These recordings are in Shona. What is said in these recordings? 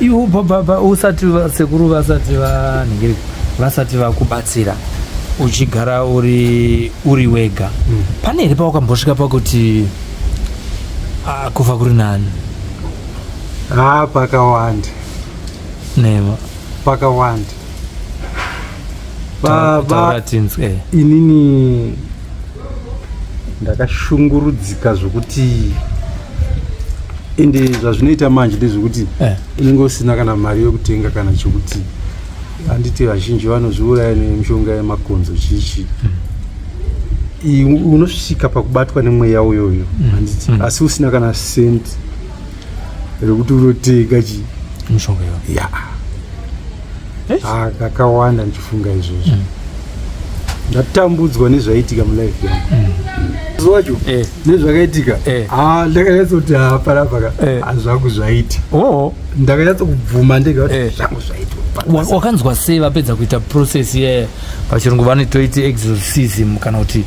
Iwo usati sekuru vasati vanhingiri, vasati vakubatsira, uchigara uri wega, pane here pawakambosvika pakuti, "Ah, kufa kuri nani"? Ha, pakawanda. Nema. Pakawanda. Baba. Taura tinzwe. Inini ndakashungurudzika zvokuti, ende zvazvinoita manje ndezvekuti unenge usina kana mari yekutenga kana chekuti, handiti vazhinji vanozviuraya nemishonga yemakonzo, chichi. Unosvika pakubatwa nemweya uyoyo, handiti, asi usina kana senti rekuti unotenga chi Mushonga iwo. Ya. Ah, kakawanda ndichifunga izvozvo. Ndatambudzwa nezvaiitika mulife yangu zuva wacho, nezvakaitika. Ah, ndakanyatsoti, ha, panapa ka, zvangu zvaita. Ndakanyatsokubvuma ndega kuti zvangu zvaitwa. Wakanzwa sei vapedza kuita process ye, pachirungu vanotoiti exorcism, kana kuti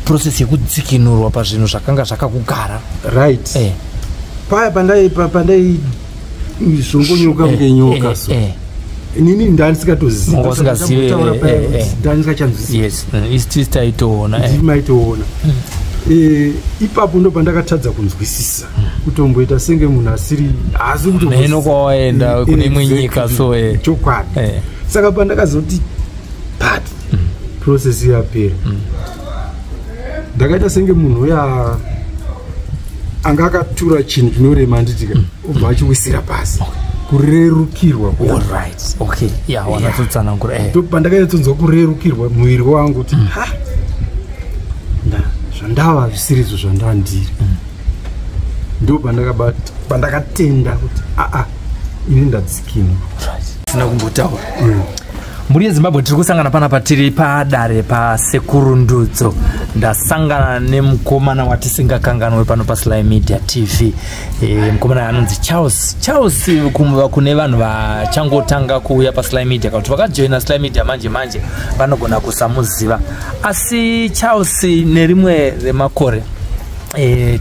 process yekudzikinurwa pazvinhu zvakanga zvakakugara? Right. Paya pandai zvongonyoka kunge nyoka, so inini ndandisingatozivi. Wanga usingazivi, Ndandisingachanzwisisi. Yes, isi taitoona. Maitoona. Ipapo ndo pandakatadza kunzwisisa, kutomboita senge munhu asiri, haasi kuto Mheno kwawaenda kune imwe nyika, so. Chokwadi. Saka pandakazoti pat process yapera, ndakaita senge munhu uya anga akatura chinhu chinorema, handitika, obva achiwisira pasi, kurerukirwa. Alright, okay, yeah, wanatsotsanangura. Ndo pandakanyatsodzwa kurerukirwa muviri wangu kuti, ha, zvandava zvisirizvo zvandava ndiri. Ndo pandakatenda kuti, aa, ini ndadzikinwa. Sina kumbotaura. Mhuri yeZimbabwe, tiri kusangana panapa, tiri padare paSekuru Ndudzo. Ndasangana nemukomana watisingakanganwe pano paSly Media TV. Mukomana anonzi Charles. Charles, kune vanhu vachangotanga kuuya paSly Media kana kuti vakajoina Sly Media manje manje, vanogona kusamuziva, asi Charles nerimwe remakore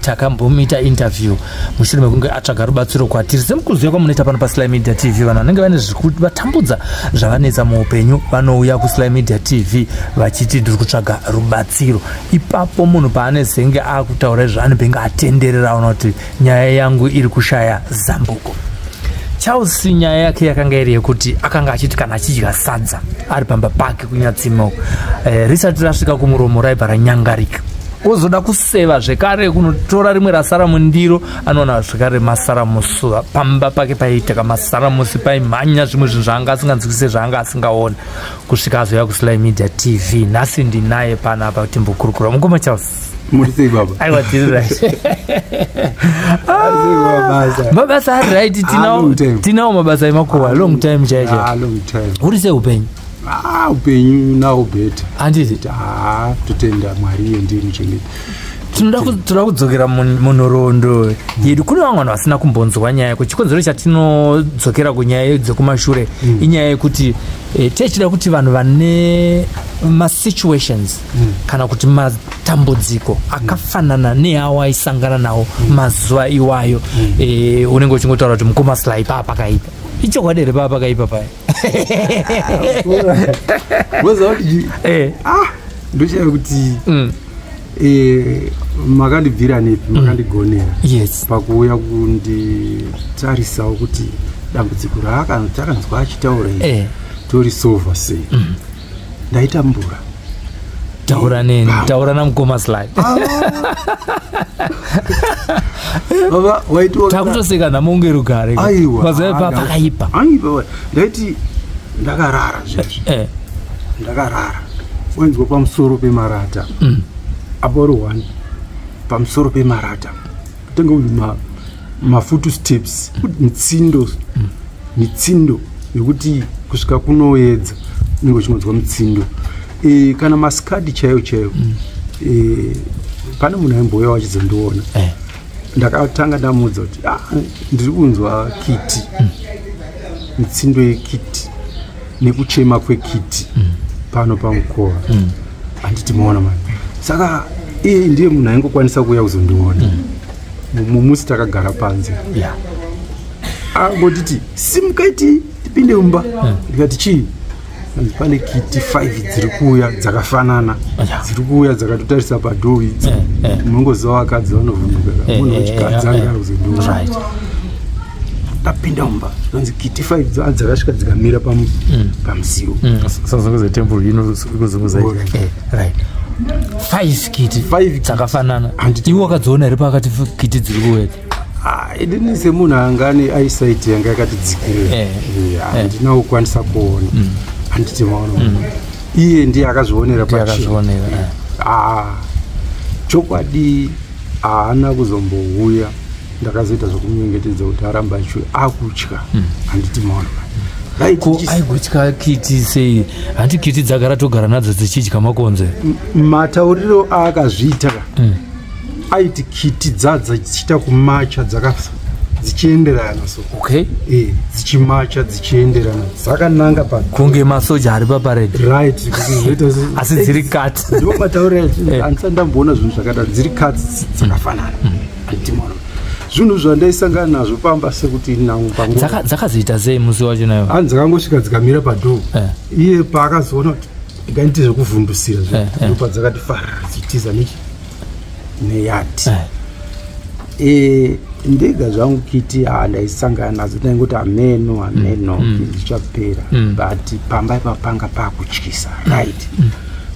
takambomuita interview mushure mekunge atsvaga rubatsiro kwatiri. Semukuziva kwamunoita pano paSly Media TV, vanhu vanenge vane zvikuvatambudza, zvavanetsa muupenyu, vanouya kuSly Media TV vachiti, "Ndiri kutsvaga rubatsiro." Ipapo munhu paanezenge akutaura izvo, anobenge atenderera, aona kuti nyaya yangu iri kushaya zambuko. Charles, nyaya yake yakanga iri yekuti akanga achiti kana achidya sadza ari pamba pake kunyatsimo, risati rasvika kumuromo raibva ranyangarika. Ozoda kuseva zvekare, kunotora rimwe rasara mundiro, anoona zvekare masaramusi. Pamba pake paiitaka masaramusi, paimhanya zvimwe zvinhu zvaanga asinganzwisise, zvaanga asingaona, kusvika azoya kuSly Media TV. Nhasi ndinaye panapa timbokurukura. Mukoma Charles. Muri sei, baba? Aiwa, tiri right. Mabasa? Mabasa ari right. Long time. Tinawo mabasa emakuhwa, long time chaicho. Ah, long time. Uri sei upenyu? Ah, upenyu now better. Handiti? Ah, totenda Mwari, iye ndiye muchengeti. Tinoda kudzokera munhoroondo yedu. Kune vamwe vanhu vasina kumbonzwa nyaya yako. Chikonzero chatinodzokera kunyaya dzekumashure inyaya yekuti techida kuti vanhu vane masituations kana kuti matambudziko akafanana neawo aisangana nawo mazuva iwayo, unenge uchingotaura kuti mukoma Sly paa pakaipa. Ichokwadi here, paa pakaipa paya? Woziva kuti ah, ndochaya kuti makandibvira nepi, makandigonera pakuuya kunditarisawo kuti dambudziko raatakanzwa achitaura iri torisova sei. Ndaitambura. Taura neni, taura namukoma Sly. Baba, waitiwa Takutoseka nhamo unge rugare. Aiwa. Mazuva paa pakaipa. Aiwa, ndaiti ndakarara zvezvi, ndakarara, wainzwa pamusoro pemarata apo uri one, pamusoro pemarata kutenge uri mafootsteps, mitsindo, mitsindo yekuti kusvika kunoedza unenge uchingonzwa mitsindo. Kana masikadi chaiyo chaiyo, pane munhu aimbouya wachizondiona. Ndakatanga ndamuudza kuti, "Ah, ndiri kunzwa kiti, mitsindo yekiti nekuchema kwekiti pano pamukova." Handiti maona mani? Saka iye ndiye munhu aingokwanisa kuuya kuzondiona. Mumusi takagara panze. Angotiti simukaiti tipinde mumba. Ndikati chii? Hanzi pane kiti 5 dziri kuuya dzakafanana, dziri kuuya dzakatotarisa padhoo idzi. Munongoziva vakadzi vanovhunduka, munhu wechikadzi anga ari kuzodhoo. Tapinda mumba, zvanzi kiti 5 dzakasvika dzikamira pamusiwo. Sazunguza temple inokuzunguza. Right. 5 kiti dzakafanana. Iwe wakadziona here pakati kiti dziri kuuya? Inini semunhu anga ane eyesight yanga yakati dzikirira, handina kukwanisa kuona. Handiti maona, iye ndiye akazvionera pachena. Chokwadi haana kuzombouya. Ndakazoita zvokunyengetedza kuti aramba achiuya, akutya. Handiti maona. Ko aigotya kiti sei? Handi kiti dzagara togara nadzo dzichidya makonzo. Matauriro aakazviita, aiti kiti dzadza dzichiita kumacha dzichienderana so. Okay. Dzichimacha dzichienderana dzakananga pa kunge masoja ari paparade. Right. Asi dziri kati. Ndiwo matauriro, handisati ndamboona zvinhu zvakadaro, dziri kati dzakafanana. Handiti maona. Zvinhu zvandaisangana nazvo pamba sekuti nangu panguva. Dzakazoita sei musi wacho nayo? Hanzi dzakangosvika dzikamira padhoo. Iye paakazoona kuti ndingaite zvekuvhundusira, ndopadzakati farara dzichitiza neyati. Ndega zvangu kiti ndaisangana nadzo, ndaingoti ameno ameno zvichapera. But pamba ipapo panga pakutyisa. Right.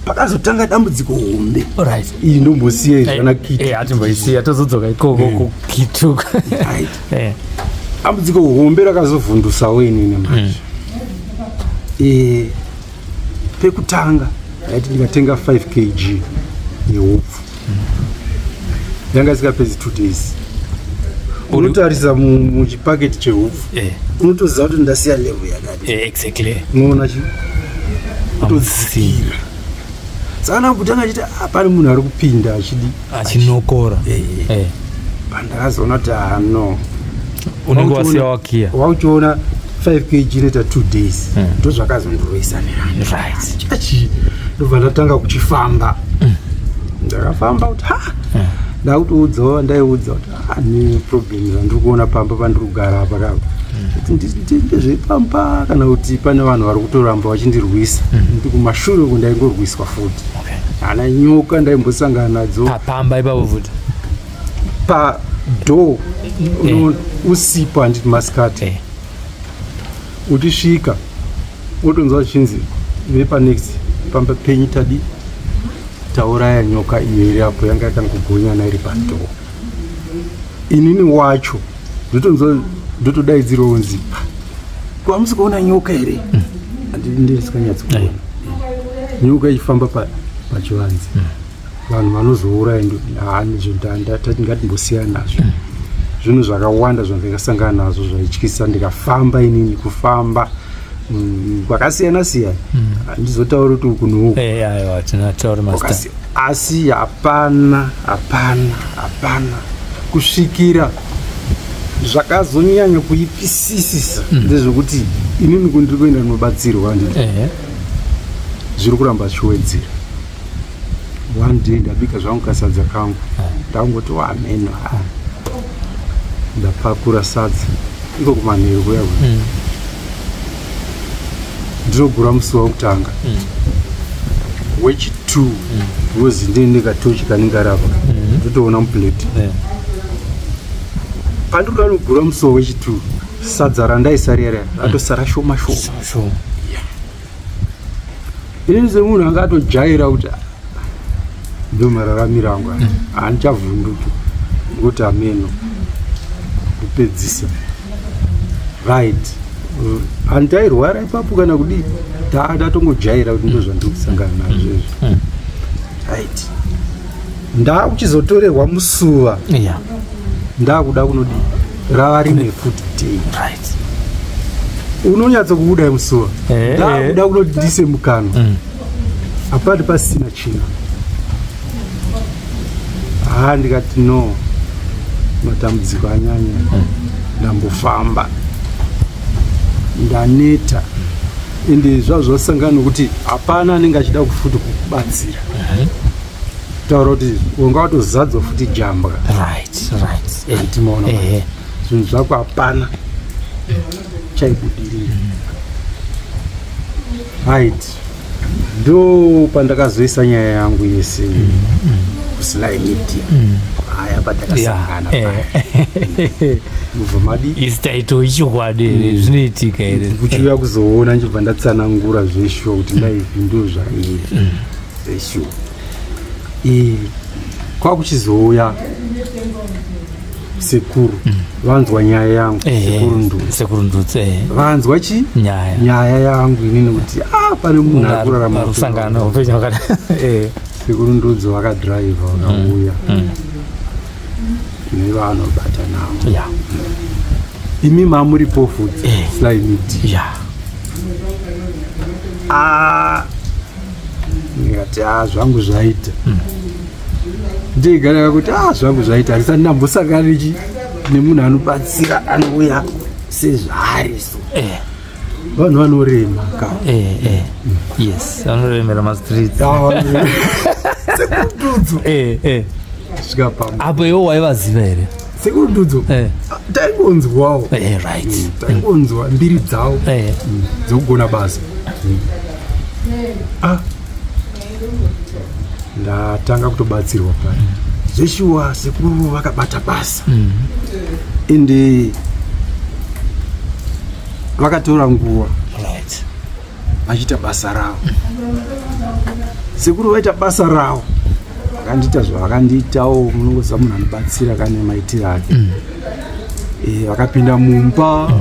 Pakazotanga dambudziko hombe. Iyi ndombosiya izvana kiti. Hatimboisiya, tozodzoka ikoko kukituka. Right. Dambudziko hombe rakazovhundusawo inini manje. Pekutanga ndaiti ndikatenga 5 kg yehupfu, yanga isikapedzi 2 days. Unotarisa muchipaketi chehupfu, unotoziva kuti ndasiya level yakati. Unoona chi kutodzikira. Saka ndakutanga achiti pane munhu ari kupinda achidi achinokora. Pandakazoona kuti no, unenge wasiya wakiya. Wauchiona 5 kg inoita 2 days, ndozvakazondiroisa neranda. Chachi ndobva ndatanga kuchifamba. Ndakafamba kuti ha, ndakutoudzawo, ndaiudza kuti ne problem zvandiri kuona pamba pandiri kugara apa kapa, kuti ndezvepamba kana kuti pane vanhu vari kutoramba vachindirwisa. Ndi kumashure uku ndaingorwiswa futi. Ana nyoka ndaimbosangana nadzo. Pamba ipapo futi? Padhoo usipo, handiti masikati uchisvika wotonzwa zvichinzi vepanext pamba penyu tadi tauraya nyoka iyo iri apo, yanga yakangogonyana iri padhoo. Inini wacho ndotonzwa ndotodaidzirwa kunzi, "Kwamusi kuona nyoka here?" Ndisikanyatsi kuona nyoka ichifamba pachivanze. Vanhu vanozouraya tati ngatimbosiyana nazvo. Zvinhu zvakawanda zvandakasangana nazvo zvaityisa. Ndikafamba inini kufamba kwakasiyana siyana, handizotauri kuti uku nouku. Aiwa, tinatauri mazita. Asi hapana, hapana, hapana, kusvikira zvakazonyanya kuipisisisa ndezvekuti inini kundiri kuenda ndinobatsirwa, handiti, zviri kuramba zvichiwedzera. One day ndabika zvangu kasadza kangu, ndangoti wameno, ndapakura sadza iko kumanheru kuya kuya. Ndinogura musi wekutanga, wechi2, because ndine ndikatochi kanenge ari apa, ndotoona muplate. Pandiri kanogura musi wechi2, sadza randaisa riya riya ratosara shoma shoma. Shoma. Inini semunhu anga atojaira kuti ndo mararamiro angu aya, handichavhunduki ngokuti ameno kupedzisa. Right, handairwara ipapo kana kudii, ndatongojaira kuti ndo zvandiri kusangana nazvo izvi. Right, ndakuchizotorerwa musuva. Ndakuda kunodii, rava rimwe futi day. Unonyatsokubuda musuva. Ndakuda kunoti ndise mukanwa, hapati pasina chinhu. Ha, ndikati no, matambudziko anyanya. Ndambofamba, ndaneta. Ende zvazvo zvasangana nokuti hapana anenge achida kufuti kukubatsira, kutaura kuti wanga watozadzwa futi jambwa. Handimaona zvinhu zvako hapana. Chaibudirira. Right, ndo pandakazoisa nyaya yangu yese kuSly Media. Haya, patakasangana paya, mubva madi Isi taito ichokwadi here? Zvinoitika here? Kuchiuya kuzoona, ndichibva ndatsanangura zveshuwa kuti life ndo zvairi zveshuwa. Kwakuchizouya sekuru, vanzwa nyaya yangu. Sekuru Ndudzi. Sekuru Ndudzi. Vanzwa chi Nyaya. Nyaya yangu inini kuti a pane munhu ari kurarama Rusangano upenyu hwakada. Sekuru Ndudzi vakadhiraivha, vakauya nevanobata navo. Imi mamuripo futi. Sly Media. Ndikati, a, zvangu zvaita. Ndega kuti, a, zvangu zvaita, handisati ndambosangana nechi nemunhu anobatsira, anouya sezvaari. So vanhu vanorema ka. Yes, vanoremera mastreets. Sekuru Ndudzo. Svika pamba. Apo iwo waivaziva here? Sekuru Ndudzo, taingonzwawo. Taingonzwa mbiri dzavo dzokugona basa. Ah, ndatanga kutobatsirwa paya zveshuwa. Sekuru vakabata basa, ende vakatora nguva vachiita basa ravo. Sekuru vaita basa ravo, vakandiita zvavakandiitawo. Munongoziva munhu anobatsira kane maitiro ake. Vakapinda mumba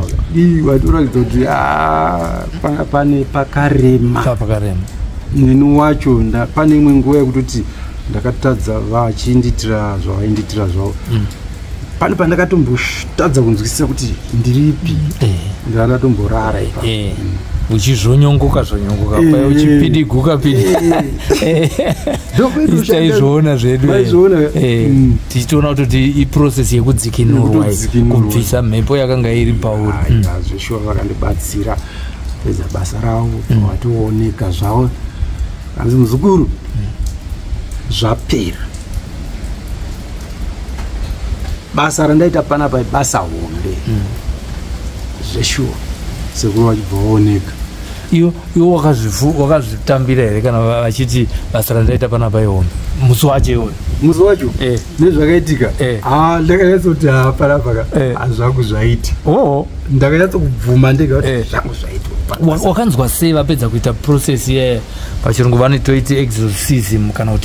vatoratidza kuti, ah, panga pane pakarema. Pakarema. Neni wacho pane imwe nguva yekutoti ndakatadza, vachindiitira zvavaindiitira zvavo. Pane pandakatombotadza kunzwisisa kuti ndiripi. Ndakatotomborara ipapo. Uchizvonyongoka zvonyongoka paya, uchipidiguka pidi. Taizviona zvedu. Maizviona. Tichitoona kutoti iprocess yekudzikinurwa iyi, Yekutodzikinurwa. kubvisa mhepo yakanga iri pauri. Aiwa, zveshuwa vakandibatsira pedza basa ravo, vatooneka zvavo, hanzi, "Muzukuru, zvapera. Basa randaita panapa ibasa hombe zveshuwa." Sekuru vachibva vaoneka. Iwo wakazvitambira here kana vachiti basa randaita panapa ihombe musi wacho iwoyo? Musi wacho nezvakaitika, ah, ndakanyatsoti, ha, panapa ka, zvangu zvaita. Ndakanyatsokubvuma ndega kuti zvangu zvaitwa. Wakanzwa sei vapedza kuita process ye pachirungu vanotoiti exorcism, kana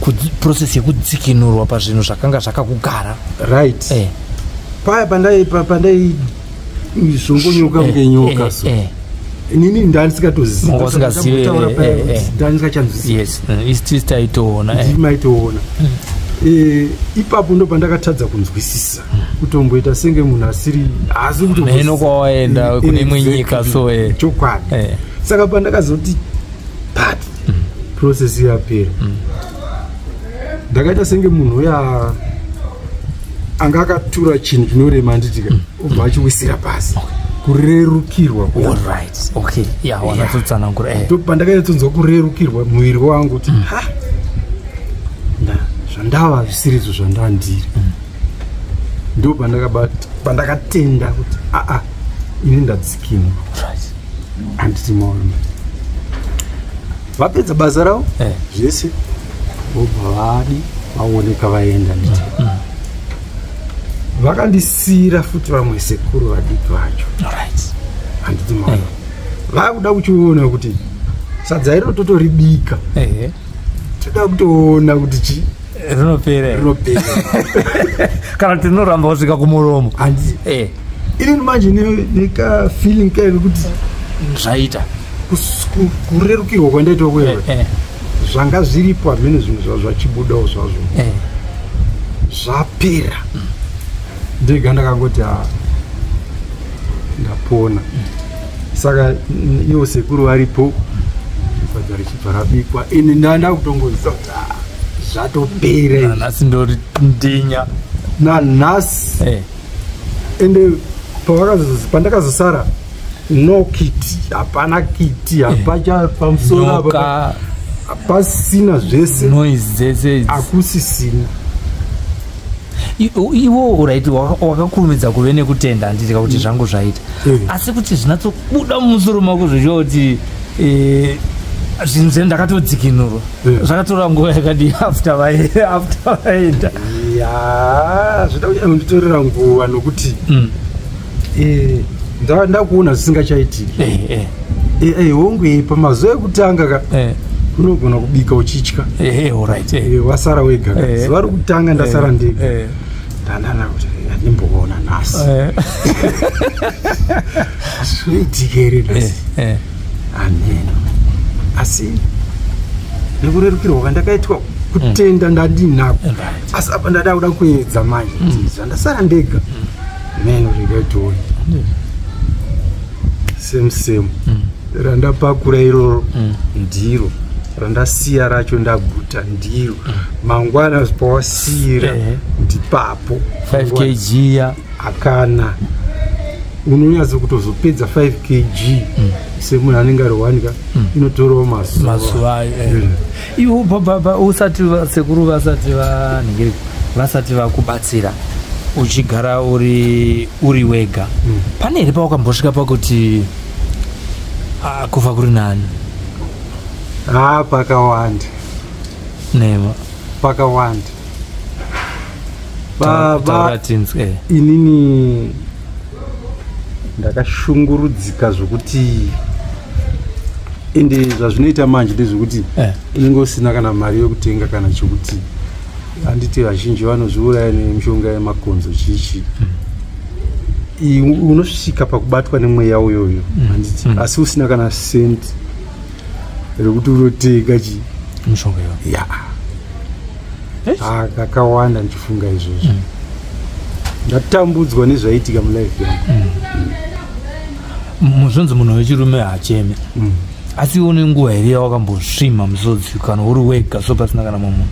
kuti process yekudzikinurwa pazvinhu zvakanga zvakakugara? Right. Paya pandai pandai zvongonyoka kunge nyoka, so inini ndandisingatozivi. Wanga usingazivi, Ndandisingachanzwisisi. Yes, isi taitoona. Ndimaitoona. Ipapo ndo pandakatadza kunzwisisa, kutomboita senge munhu asiri haasi. Mheno kwawaenda kune imwe nyika so. Chokwadi. Saka pandakazoti pat process yapera, ndakaita senge munhu uya anga akatura chinhu chinorema, handitika, obva achiwisira pasi, kurerukirwa. Alright, okay, yeah, wanatsotsanangura. Ndo pandakanyatsoonzwa kurerukirwa muviri wangu kuti, ha, zvandava zvisirizvo zvandandiri. Ndo pandakatenda kuti, aa, ini ndadzikinwa. Handiti maona, vapedza basa ravo zvese, vobva vadi vaoneka, vaenda. Nditi vakandisiyira futi vamwe sekuru vadiki vacho. Handiti maona, vakuda kuchiona kuti sadza iro totoribika, toda kutoona kuti chi Rinopera here? Rinopera. Kana kuti rinoramba kusvika kumuromo? Handiti inini manje nekafeeling kayo kekuti Zvaita. Kurerukirwa kwandaitwa kuyo, zvanga zviripo hamene, zvinhu zvazvo zvachibudawo zvazvo, zvapera. Ndega ndakangoti, ha, ndapona. Saka ivo sekuru varipo, sadza richibva rabikwa, ini ndanda kutongoziva kuti, ah, zvatopera izvi. Nhasi ndori ndinya. Nanhasi. Ende pandakazosara, no kiti, hapana kiti, hapacha pamusoro apa. Nyoka. Pasina zvese. Noise dzese idzi. Hakusisina. Iwo right, wakakurumidza kuve nekutenda, handitika kuti zvangu zvaita. Asi kuti zvinatsobuda mumusoro mako zvichiva kuti zvinhu zve ndakatodzikinurwa, zvakatora nguva yakadii after vaenda? Ya, zvida kunditorera nguva nokuti ndakuona zvisingachaitiki. Hongu, pamazuva ekutanga ka unogona kubika uchitya. Wasara wega. Zuva rokutanga ndasara ndega, ndandana kuti andimboona nhasi zvinoitika here nhasi, ameno. Asi nekurerukirwa kwandakaitwa, kutenda ndandinako, asi apa ndada kuda kuedza manje kuti zvandasara ndega, meno regaitione. Same same randapakura iroro ndiro randasiya racho, ndaguta ndiro. Mangwana pawasiyira ndipapo. 5 kg ya. Akana unonyatso kutozopedza 5 kg semunhu anenge ari wanika, inotorawo mazuva. Mazuva. Iwo usati sekuru vasati vanhingiri, vasati vakubatsira, uchigara uri wega, pane here pawakambosvika pakuti, "Ah, kufa kuri nani"? Ha, pakawanda. Nema. Pakawanda, baba. Taura tinzwe. Inini ndakashungurudzika zvokuti, ende zvazvinoita manje ndezvekuti unenge usina kana mari yekutenga kana chokuti, handiti vazhinji vanozviuraya nemishonga yemakonzo chichi. Unosvika pakubatwa nemweya uyoyo, handiti, asi usina kana senti rekuti unotenga chi Mishonga iyo. Ya. Ah, kakawanda ndichifunga izvozvo, ndatambudzwa nezvaiitika mulife yangu. Muzvonzi munhu wechirume haachemi, asi une nguva here yawakambosvima musodzi kana uri wega so, pasina kana mumwe munhu?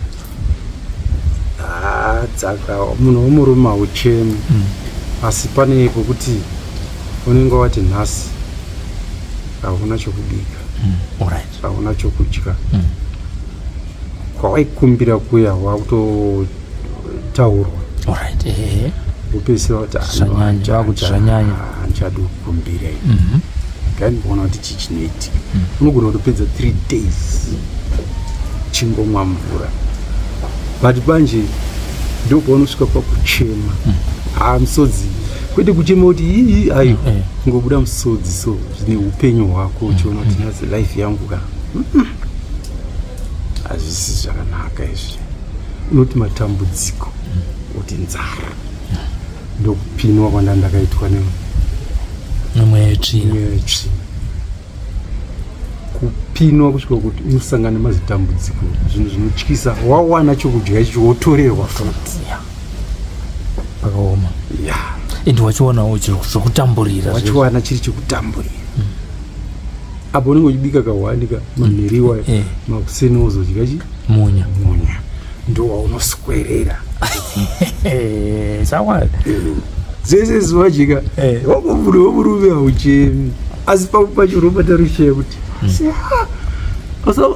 Ah, dzaka munhu wemurume hauchemi, asi pane pokuti unenge wati nhasi hauna chokubika, hauna chokudya. Kwawaikumbira kuya wakutotaurwa. Alright, ehe. Wopedzisira kuti, "Ah, no, Zvanyanya, vakuti zvanyanya." Handichadi kukumbira ini. Ngaimboona kuti chii chinoitika. Unogona kutopedza 3 days chingomwa mvura, but manje ndo paunosvika pakuchema. Ha, musodzi, kwete kuchema kuti ii, aiwa, kungobuda musodzi so zvine upenyu hwako, uchiona kuti nhasi life yangu ka hazvisi zvakanaka izvi. Unoti matambudziko, uti nzara, ndokupinwa kwanda ndakaitwa Nemweya yetsvina. Nemweya yetsvina, kupinwa kusvika kuti unosangana nemazitambudziko, zvinhu zvinotyisa. Wawana chokudya icho, wotorerwa futi. Pakaoma. Ya. Ende wachionawo zvokutamburira. Wachiwana chiri chekutamburira. Apo unenge uchibika kahwanika manheriwa, makuseni wozodya chi Munya. Munya ndo waunoswerera. Chokwadi. Zvese zuva jika wakomunhu wemurume hauchemi, asi pamwe pacho unobata rusheya kuti asi,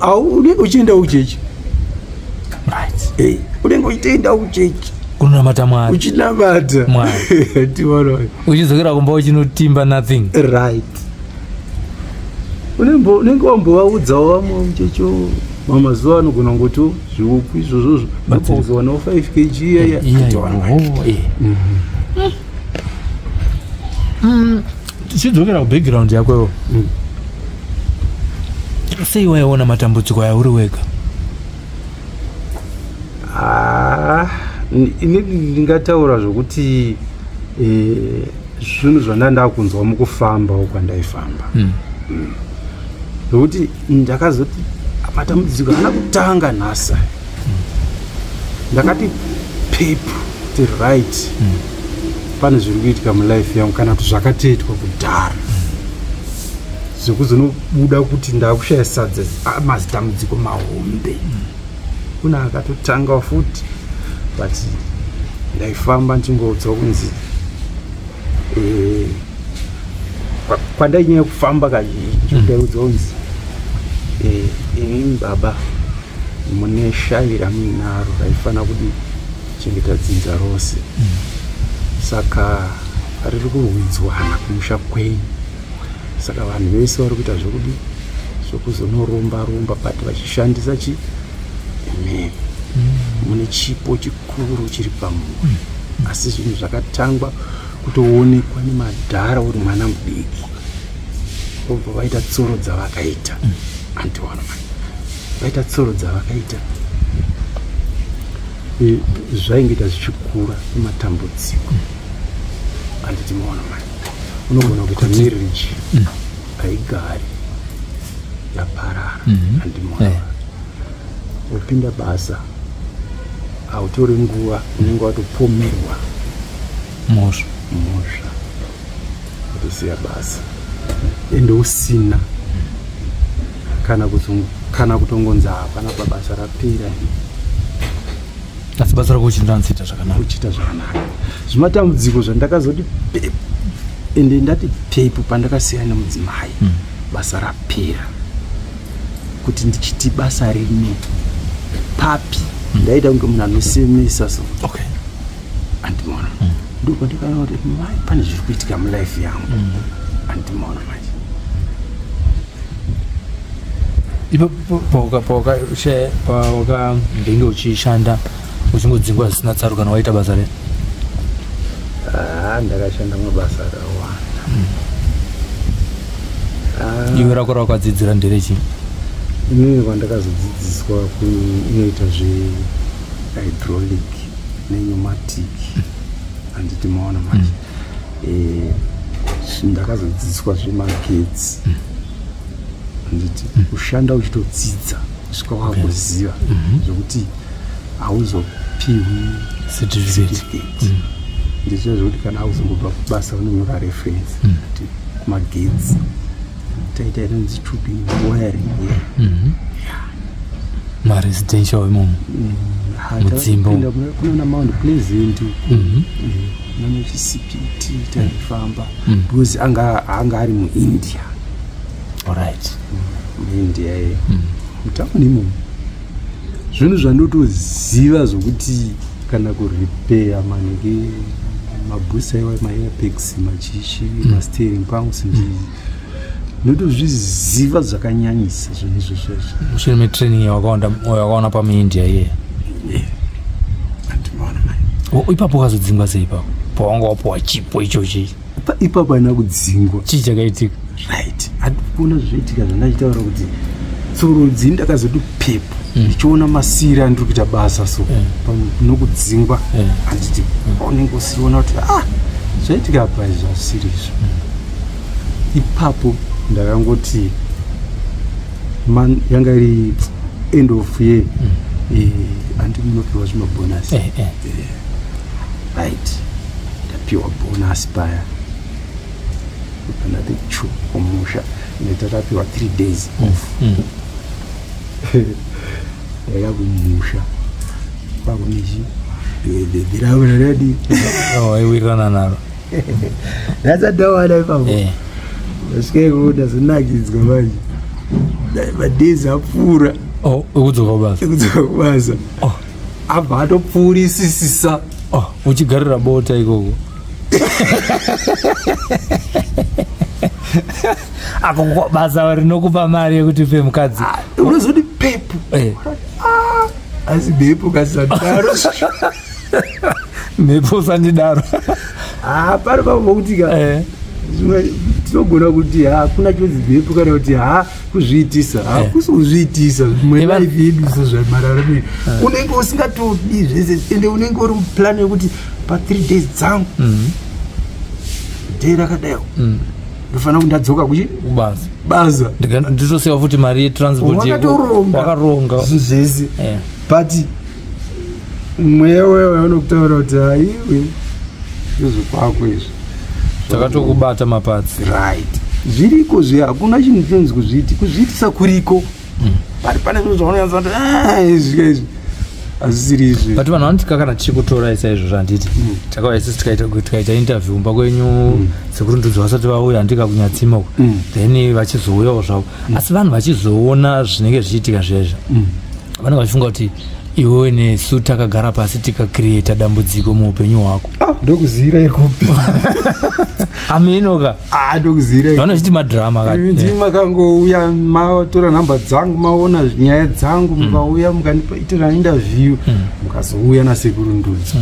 ha, unenge uchienda kuchechi. Unenge uchitoenda kuchechi. Kunonamata Mwari. Uchinamata. Mwari. Tiona. Uchidzokera kumba uchinotimba nothing. Right. Unenge wambovaudzawo vamwe muchecho, mamazuva anogona kungoti zviuku izvozvozvo ndopauzowanawo 5 kg iyaya. Iya, oh. Tichidzokera kubackground yako iwo, sei waiona matambudziko aya uri wega? Ah, inini ndingataura zvokuti zvinhu zvanda ndakunzwa mukufambawo kwandaifamba, nokuti ndakazoti matambudziko haana kutanga nhasi. Ndakati pepu kuti right, pane zviri kuitika mulife yangu kana kuti zvakatoitwa kudhara zvekuzonobuda kuti ndakushaya sadza. Ah, mazitambudziko mahombe kuna akatotanga futi, but ndaifamba ndichingodzwa kunzi kwandainyanya kufamba kazhinji, ndaiudzwa kunzi inini baba mune shavi ramuinaro raifanira kudi. Chengeta dzinza rose. Saka riri kurwidzwana kumusha kwenyu. Saka vanhu vese vari kuita zvokudi zvokuzonoromba romba, but vachishandisa chi imimi. Mune chipo chikuru chiri pamuri, asi zvinhu zvakatangwa kutoonekwa nemadhara uri mwana mudiki, vobva vaita tsoro dzavakaita. Andiona mai vaita tsoro dzavakaita, zvaingoita zvichikura nematambudziko. Handiti maona mai, unogona kuita marriage haigari, yaparara. Handimaona wopinda basa, hautori nguva, unenge watopomerwa mhosva. Mhosva, wotosiya basa, ende usina kana kutongonzi hapana pabasa rapera. Asi basa rako uchindanziita zvakanaka. Uchiita zvakanaka. Zvimatambudziko zvandakazoti pepu, ende ndati pepu pandakasiyana nemudzimai, basa rapera, kuti ndichiti basa rine papi, ndaita kunge munhu anosemesa so. Andimaona, ndopandikaona kuti mai pane zviri kuitika mulife yangu. Andimaona manje. Ipapo pawakambenge uchishanda uchingodzingwa zvisina tsarukano, waita basa rei? Ah, ndakashanda mabasa akawanda. Ah, Iwe rako rawakadzidzira nderechii? Inini kwandakazodzidziswa inoita zvehydraulic nepneumatic, handiti maona manje? Ndakazodzidziswa zvemagetsi, handiti? Kushanda uchitodzidza kusvika wakuziva zvokuti hauzopiwi certificate. Certificate ndizvo zvokuti kana auzongobva kubasa unonyora reference kuti kumagetsi taita inonzi tubing wiring, yeah. Maresidential imomo? Mudzimba umu. Kunana Mount Pleasant, nana Chisipiti taifamba, because anga ari muIndia. MuIndia ye mutauni imomo, zvinhu zvandotoziva zvokuti kana kurepair manenge mabhusi aiwa, maairbags, machichi, masteering pumps, ndotozviziva zvakanyanyisa zvinhu izvozvo izvo. Mushure metraining yawakaona pamuIndia iye? Andimaona mai. Ipapo ukazodzingwa sei ipapo pawanga wapuwa chipo ichochi? Ipapo haina kudzingwa. Chii chakaitika? Right, handikuona zvoitika zvandachitaura kuti tsoro dzini ndakazoti pepu ndichiona masiri andiri kuita basa so nokudzingwa. Handiti unenge usiriona kuti ah, zvaitika apa izvi hazvisiri izvo. Ipapo ndakangoti yanga iri end of year, handi munopiwa zvimabhonasi? Eh. Right, ndapiwa bonus paya, ndati chu kumusha, ende takapiwa 3 days off. Ndaida kumusha kwakunechi dhiraura radi. Oh, waiwirirana naro. Ndasati ipapo. Ndasvika ikoko, ndazonakidzwa manje. Madays apfuura. Oh, ekudzoka kubasa. Ekudzoka kubasa. Abva atopfuurisisisa. Oh, uchigarira bota ikoko ako basa rinokupa mari yekuti upe mukadzi. Unozoti pepu. Asi mhepo kasadaro. Mhepo usandidaro. Pari papo pokuti ka zvimwe tinogona kuti hakuna chinonzi mhepo kana kuti ha kuzviitisa, hakusi kuzviitisa. Zvimwe life yedu sezvamararamiro, unenge usingatodi zvese, ende unenge uri muplan yekuti pa3 days dzangu, day rakadaiwo, ndofanira kuti ndadzoka kuchi kubasa. Basa. Nditosiya futi mari yetransport. Wakatoronga. Wakaronga. Zvinhu zvese. But mweya wewe unokutaura kuti haiwe, ndezvekwako izvi. Takatokubata mapatsi. Right, zviriko zve, hakuna chinhu chinonzi kuzviiti, kuzviitisa kuriko, but pane zvinhu zvaunonyatsa kuti "Ah, izvi ka izvi hazvisiri izvi." But vanhu vanoti kana tichikutorai saizvozvo, handiti takauya isusu tikaita interview kumba kwenyu, sekuru Ndudzo vasati vauya, handika kunyatsima uko, then vachizouyawo zvavo, asi vanhu vachizoona zvinenge zvichiitika zvezvo, vanenge vachifunga kuti Iwewe nesu takagara pasi tikacreata dambudziko muupenyu hwako. Ndokuzira ikupi? Amenoka. Ndokuzira. Vanochiti madrama. Ndimi makangouya matora nhamba dzangu, maona nyaya dzangu, mukauya mukandiitira interview, mukazouya naSekuru Ndudzo.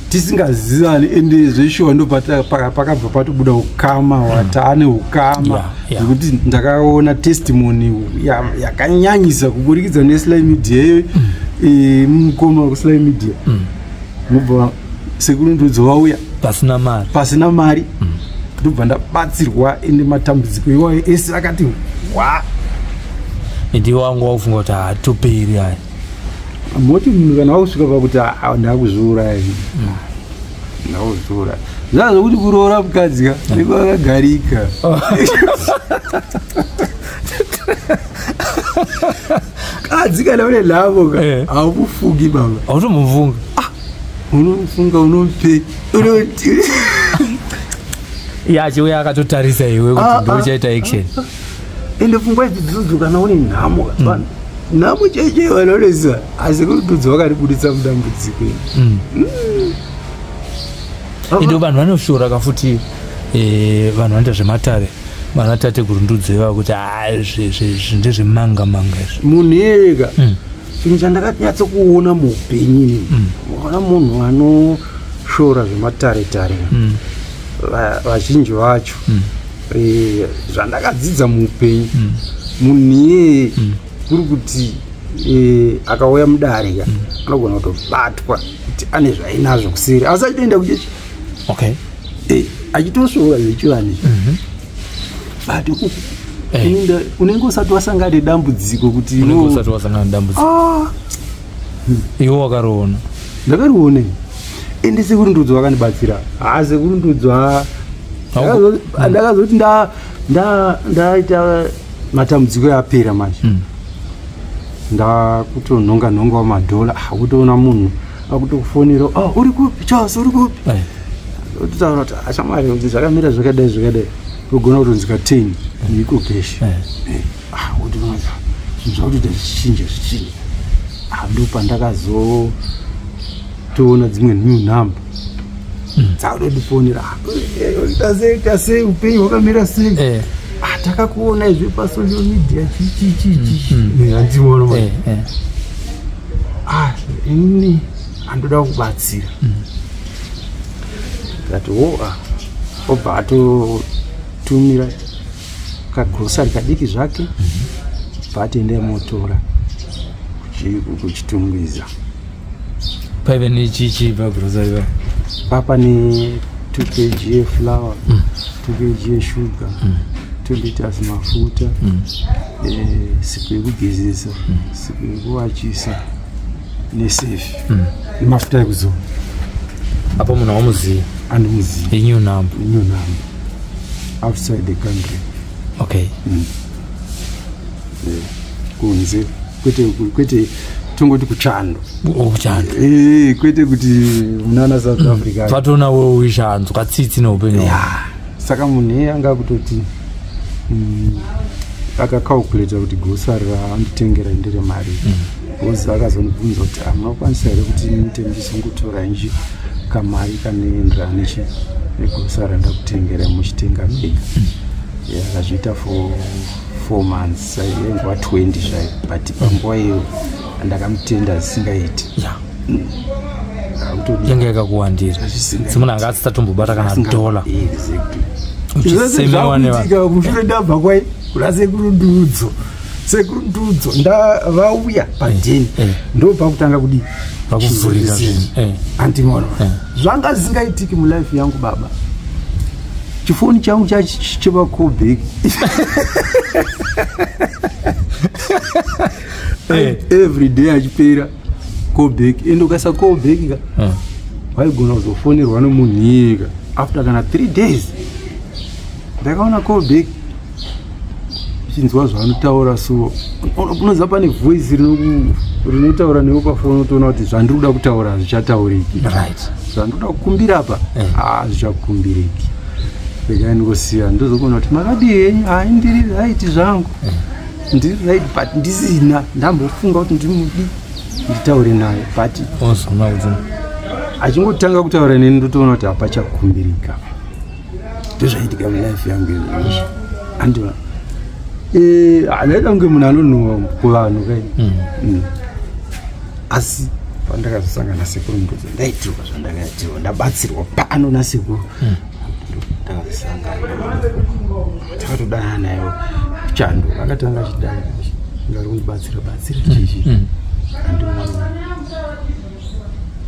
Tisingazivani, ende zveshuwa ndopakabva patobuda ukama hwataane ukama, zvekuti ndakaona testimony yakanyanyisa kuburikidza neSly Media iyoyo. Mukoma wekuSly Media, mubva Sekuru Ndudzo vauya pasina mari, pasina mari, ndobva ndabatsirwa, ende matambudziko iwayo ese akati wa. Ndiwe wangu wakufunga kuti hatoperi aya. Moti munhu kana wakusvika pakuti ndakuzviuraya, ndakuzviuraya, zvaa zvokuti kuroora mukadzi ka nekwakagarika. Kadzi kana une nhamo ka, haukufungi baba. Hautomufunga. Unofunga unope unoti iye achiuya akatotarisa iwe kuti ndochaita action. Ende pfungwa idzi dzodzo kana une nhamo ka, nhamo chaichai vanonoziva, asi Ndudzo vakaribuditsa mudambudziko. Ende vanhu vanoshora kafuti, vanhu vanoita zvematare, vana tateguru Ndudzo ivava, kuti ndezvemanga manga izvi. Munhu iyeka, chinhu chandakanyatsokuona muupenyu inini, ukaona munhu anoshora zvematare tare, vazhinji vacho, zvandakadzidza muupenyu, munhu iyeye kuri kuti akauya mudare ka, anogona kutobatwa kuti ane zvainazvo kuseri, asi achitoenda kuchechi. Achitosvora zvechivanhu izvi, but unenge usati wasangana nedambudziko kuti Unenge usati wasangana nedambudziko. Iwe wakariona. Ndakariona, ende Sekuru Ndudzo vakandibatsira. Ha, Sekuru Ndudzo, ha, ndakazoti ndaita matambudziko yapera manje, ndakutonhonga nhongawo madhola, kutoona munhu akutokufonera, "Oh, uri kupi Charles, uri kupi?" Ototaura kuti, "Ashamwari, kuti zvakamira zvakadai zvakadai," togona kutonzika 10 neEcoCash. Wotoona zvinhu zvakutoita zvichinja zvichinja. Ndo pandakazotoona dzimwe new number dzakutodifonera, "Tasei tasei, upenyu hwakamira sei? Takakuona izvi pasocial media, chichichichi." Handiona. "Inini handoda kubatsira." Ndikati wo, obva atotumira kagrosari kadiki zvake, bva ati, "Motora kuChitungwiza." Paive nechichi pagrosari pa? Papa ne 2 kg yeflour, 2 kg yeshuga, 2 liters mafuta, sipo yekugezesa, sipo yekuwachisa, nesefi, nemafuta ekuzora. Apo munhu wamuziva? Andimuziva. Inew number? New number, outside the country. Kunze, kwete tongoti kuchando. Kuchando. Kwete kuti munana South Africa. Patona weushanzwa tsitsi neupenyu hwako. Ya, saka munhu iye anga kutoti akacalculata kuti grocery raanditengera ndere mari, because akazondibvunza kuti, "Hamunokwanisa here kuti muite muchizongotora nji kamari kanoenderana nechi negrocery randakutengera, muchitenga mega?" Akazviita for 4 months, yaingova 20 zvayo, but panguva iyo ndakamutenda zvisingaiti. Akutodi- Yanga yakakuwandira. Zvisingaiti. Semunhu anga asisatombobata kana dhola. Exactly. Uchisemewa nevanhu. Zvakuitika mushure ndabva kwai kuna Sekuru Ndudzo, Sekuru Ndudzo vauya padheni, ndo pakutanga kudii? Pakuvhurika zvinhu. Andimono zvanga zvisingaitiki mulife yangu baba. Chifoni changu chevacallback every day achipera callback, ende ukaisa callback ka, waigona kuzofonerwa nomunhu iyeka after kana 3 days. Ndakaona callback, chinzwa zvaanotaura, so unoziva pane voice rinotaura newe pafoni, utoona kuti zvandiri kuda kutaura hazvichatauriki, zvandinoda kukumbira apa hazvichakumbiriki, regai ndingosiya. Ndozokuona kuti, "Makadii henyu?" "Hai, ndiri right zvangu, ndiri right," but ndisina ndambofunga kuti ndimudi. Nditaure naye, but Ozoona kuti achingotanga kutaura neni, ndotoona kuti hapachakumbirika. Ndozvaitika mulife yangu izvozvo, andiva? Handaida kunge munhu anonhuwa kuvanhu kai. Asi pandakazosangana nasekuru Ndodzo, ndaitirwa zvandakaitirwa, ndabatsirwa pano nasekuru. Ndakazosangana, takatodanana nayo chando, akatanga achidai, ngari kundibatsira batsira chichi, andiona.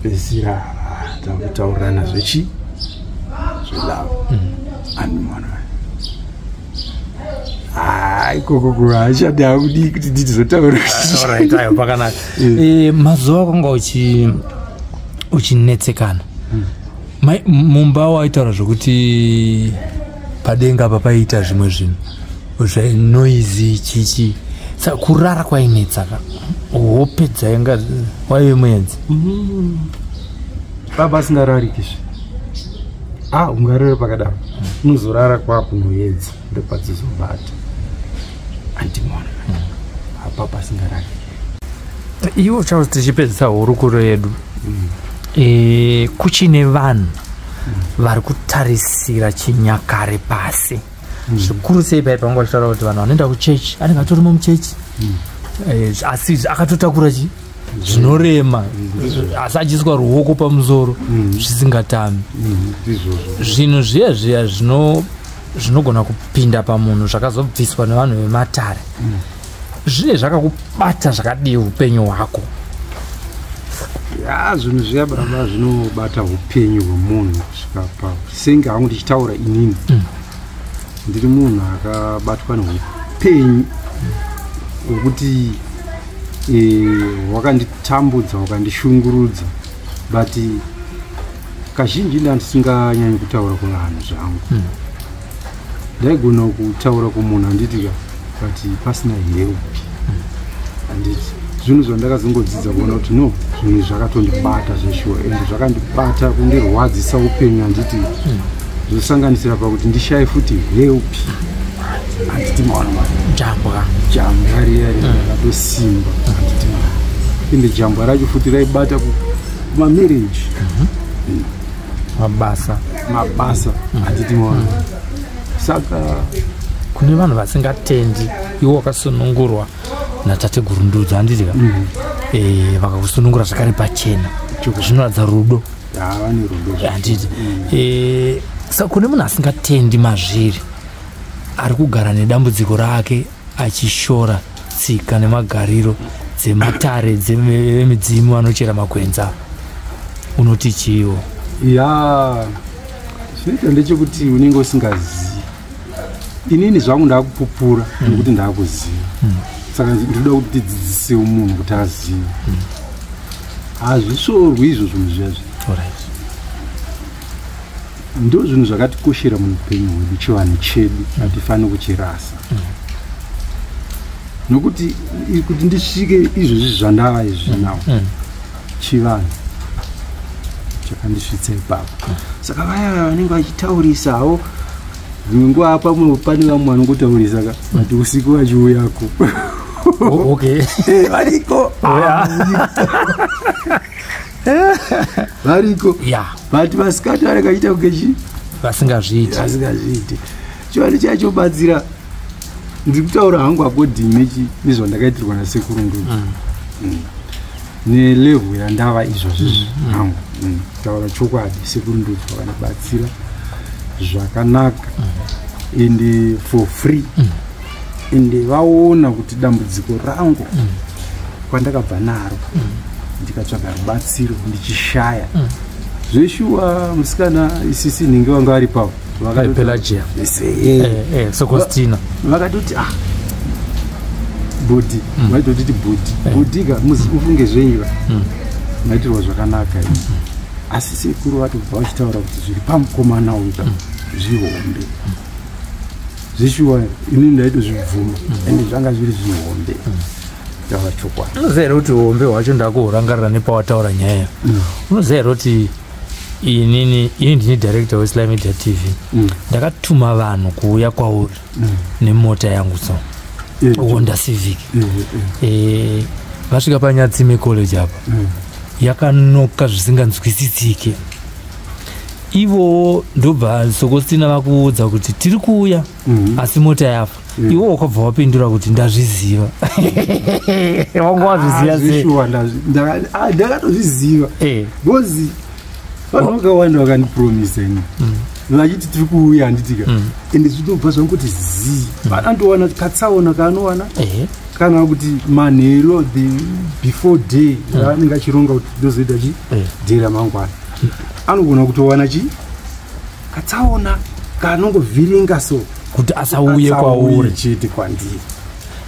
Pedzisira takutaurirana zvechi zvelove, andimona. Ikoko hachadi, hakudii kuti nditizotaura. Alright, ayo pakanaka. Mazuva akanga uchinetsekana mumba, waitaura zvokuti padenga apa paiita zvimwe zvinhu zvenoise chichi, saka kurara kwainetsaka, hope dzainga waive muenzi. Baba asingararikizve. A, ungarara pakadaro, unozorara kwakunoedza, ndopadzizobata, andimona apa pasingarariki. Iwo Charles, tichipedzisa hurukuro yedu, kuchine vanhu vari kutarisira chinyakare pasi zvikuru sei pai panga vachitaura kuti vanhu vanoenda kuchechi anenge atorimo muchechi, asi akatotakura chi zvinorema, asi achiiswa ruoko pamusoro zvisingatami. Ndizvozvo. Zvinhu zviya zviya zvinogona kupinda pamunhu zvakazobviswa nevanhu vematare, zvine zvakakubata zvakadii upenyu hwako? Ya, zvinhu zviya baba zvinobata upenyu hwemunhu kusvika pa senge hangu ndichitaura inini, ndiri munhu akabatwa neupenyu hwekuti hwakanditambudza, hwakandishungurudza, but kazhinji ndandisinganyanyi kutaura kuvanhu zvangu. Ndaigona kutaura kumunhu, handitika, but pasina help, handiti? Zvinhu zvandakazongodzidza kuona kuti no, zvinhu zvakatondibata zveshuwa, ende zvakandibata kundirwadzisa upenyu, handiti? Zvosanganisira pakuti ndishaye futi help, handiti? Maona mari. Jambwa. Jambwa riya riya rakatosimba, handiti? Ende jambwa racho futi raibata kumamarriage. Mabasa. Mabasa, handiti? Maona, saka Kune vanhu vasingatendi, iwo wakasunungurwa natateguru Ndudzo, handitika? Vakakusunungura zvakare pachena, zvinoratidza rudo. Vane rudo. Handiti? Saka kune munhu asingatendi mazviri, ari kugara nedambudziko rake, achishora tsika nemagariro dzematare, dzemidzimu, anochera makwenza, unoti chiiwo? Ya, zvinoita ndechekuti unenge usingazivi. Inini zvangu ndakupupura nekuti ndakuziva, saka ndinoda kuti tidzidzisewo munhu kuti azive. Hazvisvorwi izvo zvinhu zviyazvi. Ndo zvinhu zvakatikoshera muupenyu hwedu. Chivanhu chedu hatifaniri kuchirasa, nokuti kuti ndisvike izvozvi zvandava izvi nawo, chivanhu chakandisvitsa ipapo. Saka vaya vanenge vachitaurisawo dzimwe nguva, pamwe pane vamwe vanongotaurisa ka, but usiku vachiuyako. Oh, okay. Variko. Variko. But vasikati vanenge vachiita kunge chi Vasingazviiti. Vasingazviiti. Chivanhu chachobatsira. Ndiri kutaura hangu according nechi nezvandakaitirwa nasekuru Ndudzo nelevel yandava izvozvizvi hangu. Kutaura chokwadi, sekuru Ndudzo vakandibatsira zvakanaka, ende for free, ende vaona kuti dambudziko rangu kwandakabva naro, ndikatsvaga rubatsiro ndichishaya zveshuwa. Musikana isisi nhingi vanga vari pavo. Pelagia. Sokostina. Vakatoti, "Ah, bhudhi." Vaitotiti bhudhi, bhudhi ka, ufunge zvenyu ka, maitirwa zvakanaka ini. Asi sekuru vatobva vachitaura kuti zviri pamukomana uyu ka zvihombe zveshuwa. Inini ndaitozvibvuma, ende zvanga zviri zvihombe, taura chokwadi. Unoziva here kuti hombe hwacho ndakuhurangarira nepawataura nyaya? Unoziva here kuti inini, ini ndini director weSly Media TV, ndakatuma vanhu kuuya kwauri nemota yangu, so Honda Civic. Vasvika paNyatsime College apa, yakanoka zvisinganzwisisike. Ivowo ndobva Sokostina vakuudza kuti tiri kuuya, asi mota yafa. Iwo wakabva wapindura kuti ndazviziva. Wanga wazviziva sei? Zveshuwa, ndakatozviziva because vanhu vakawanda vakandipromisa ini vachiti tiri kuuya, handitika? Ende zvinobva zvangoti zii, vanandowana katsaona kaanowana kana kuti manheru, the before day raanenge achironga kuti ndozoita chi day ramangwana, anogona kutowana chi katsaona kanongovhiringa so kuti asauye kwauri. Chete kwandiri.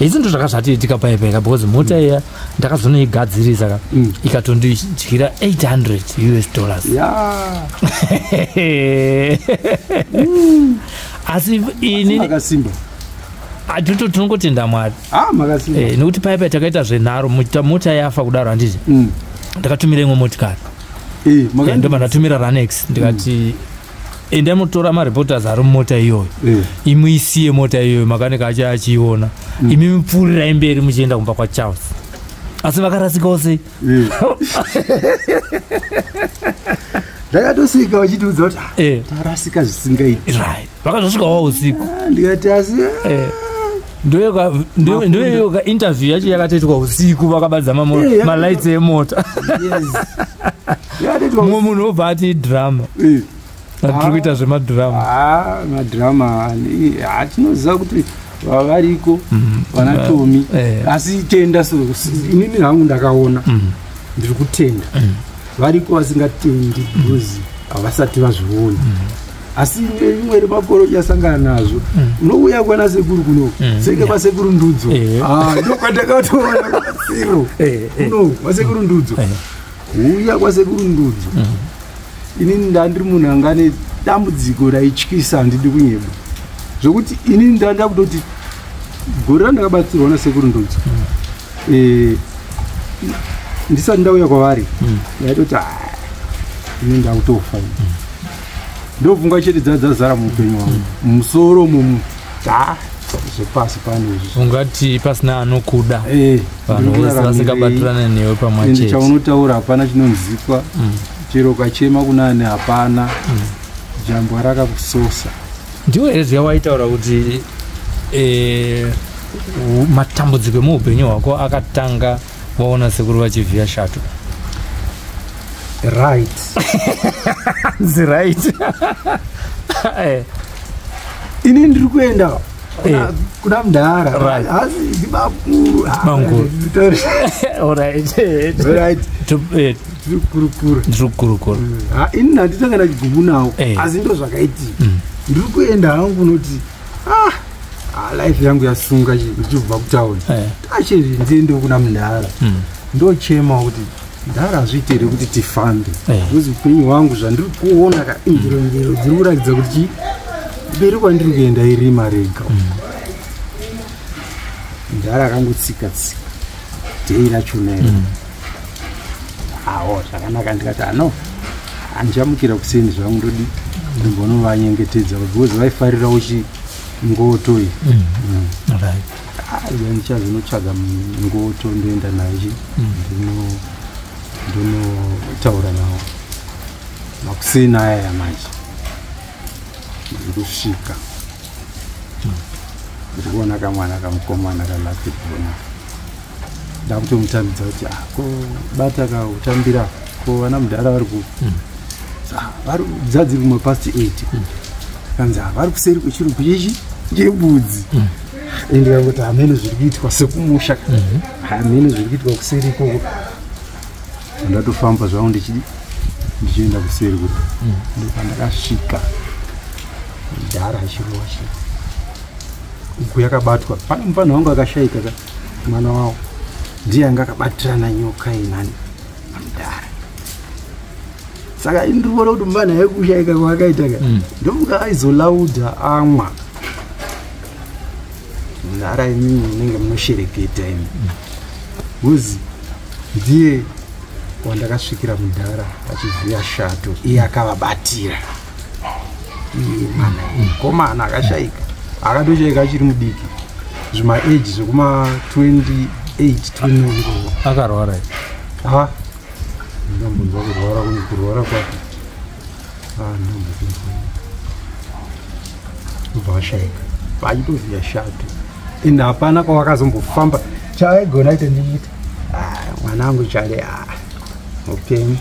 Idzi ndo zvaka zvatiitika paipaika, because mota iya ndakazonoigadzirisa ka, ikatondidyira 800 US dollars. Asi ini Makasimba. Atito tinongotenda Mwari. Ah, makasimba. Nekuti paipai takaita zvenharo, mota yafa kudaro, handiti? Ndakatumira imwe motikari. Ndobva ndatumira Ranex, ndikati endai mutora mareporters ari mumota iyoyo, imuisiye mota iyoyo, makanika acho achiiona, imi mupfuurirai mberi muchienda kumba kwaCharles. Asi vakarasikawo sei? Ndakatosvika vachitiudza kuti "Ah, tarasika zvisingaiti." Right, vakazosvikawo usiku. Ah, ndikati asi Ndoyoka interview yacho yakatoitwa usiku, vakabatidza malights emota. Yes. Yakatoitwa. Mumwe munhu wobva ati drama, atiri kuita zvemadhirama. Ah, madhirama hatinoziva kuti vavariko vana Tomi. Asi tenda so inini hangu ndakaona, ndiri kutenda. Variko vasingatendi because havasati vazviona, asi rimwe remakore uchasangana nazvo, unouya kwana sekuru kuno, seke kwasekuru Ndudzo. Ah, ndokwandakatoona kwatsiro kuno kwasekuru Ndudzo. Uya kwasekuru Ndudzo, inini ndandiri munhu anga ane dambudziko raityisa, handidi kunyeba, zvokuti inini ndanda kutoti gore randakabatsirwa nasekuru Ndudzo, ndisati ndauya kwavari, ndaitoti, "Ah, ini ndakutofa." Ndopfungwa chete dzadzazara muupenyu hwangu, mumusoro mumu, ta zvepasi pano izvi. Ungati pasina anokuda, vanhu ndiri vese kuraramirei? vasingabatirane newe pamwe Ende chete. chaunotaura hapana chinonzikwa, chero ukachema kunani hapana, jambwa rakakusosa. Ndiwo here zviya waitaura kuti matambudziko emuupenyu hwako akatanga waona sekuru vachivhiya shato? Right. Nzi right. Ini ndiri kuenda kuna mudhara. Asi ndibakuru. Bamukuru. Alright. Right. Tiri kukurukura. Ndiri kukurukura. Ha, ini handitanga ndachigumu nawo. Asi ndo zvakaitika, ndiri kuenda hangu kunoti ah, life yangu yasunga ndichibva kutauni. Tachiri ndiende kuna mudhara, ndochema kuti mudhara, hazviite here kuti tifambe? Because upenyu hwangu zvandiri kuona ka, injero njero dziri kuratidza kuti chi mberi kwandiri kuenda irima rega. Mudhara akangotsika tsika dhei rachona iro, awo zvakanaka. Ndikati ano handichamukira kuseni zvangu, ndodi ndimbonovanyengetedza because vaifarirawo chi ngoto iyi. Ndichazonotsvaga ngoto, ndoenda nayo chi ndonotaura navo makuseni aya. Manje ndiri kusvika, ndiri kuona kamwana kamukomana kalakibona, ndakutomutambidza kuti, "Ah, ko bata kautambira ko vana mudhara vari ku Ah, vari dzadziri kuma past 8." Kanzi, "Ah, vari kuseri kwechirugwi ichi chembudzi." Ndikangoti hamene zviri kuitwa sekumusha, hamene zviri kuitwa kuseri ikoko. Ndatofamba zvangu ndichienda kuseri kuti ndopandakasvika mudhara achirova chi uku yakabatwa. Pane mufana wangu akashayika ka, mwana wawo ndiye anga akabatirana nyoka inani namudhara. Saka ini ndiri kuona kuti mufana yekushayika kwaakaita ka, ndomuka aizolaudha amwa mudhara, imimi munenge munoshereketa imi, because ndiye wandakasvikira mudhara achivhiya shato, iye akavabatira, iye mwana mukomana akashayika, akatoshayika achiri mudiki, zvimaage zvekuma 28 28 29. Akarwara? Ha, ndambonzwa kurwara, kurwara kwake ndambonzwa ubva ashayika vachitoziya shato. Ende hapana kwavakazombofamba. Chavaigona ite ndichiti, "Mwanangu Chale, upenyu